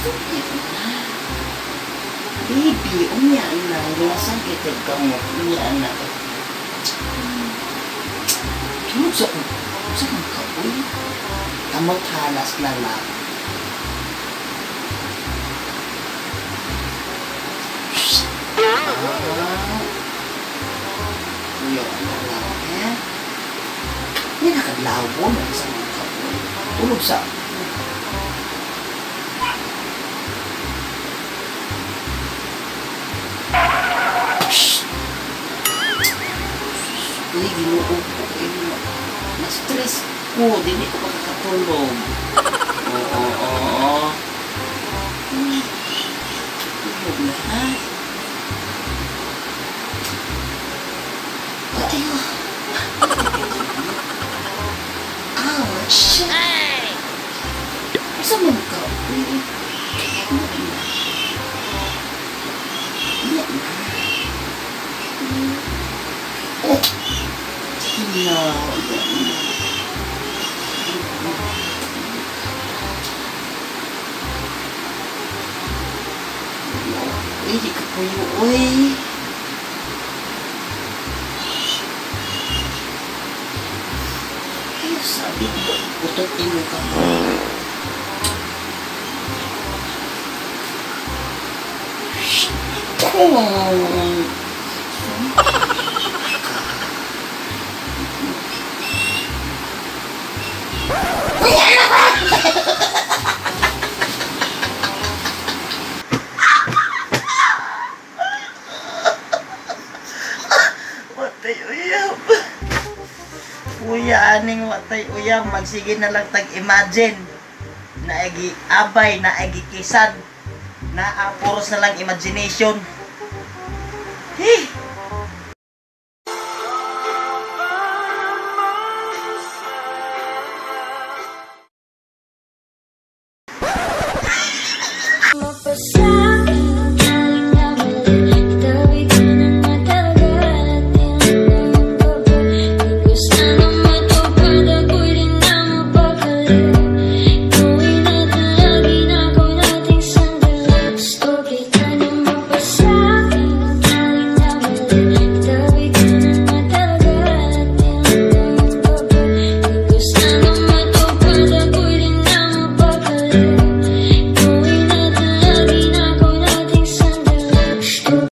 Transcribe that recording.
Unya na. Baby, unya na. Gilasan kita kamot. Unya na. Tulog sa sa kang kaoy. Kamot halas na lang. Ah. Unya na lang, eh? Hindi nakadlaw na sa mga kaoy. Tulog sa uy, Ginoo ko. Eh, na-stress ko. Dili ko makakatulog. Oo, oo, oo. Tulog na, ha? Ayo. Ouch! Asa man ka? Uy, na. Na. Oh! No. Uy, di ka puyo, uy. Ay, sabi ko, utot ino ka. Oh. Watay uyab. Kuya aning watay uyab, magsige na lang tag imagine. Naagi abay, naagi kisan. Naa puros na lang imagination. Hey.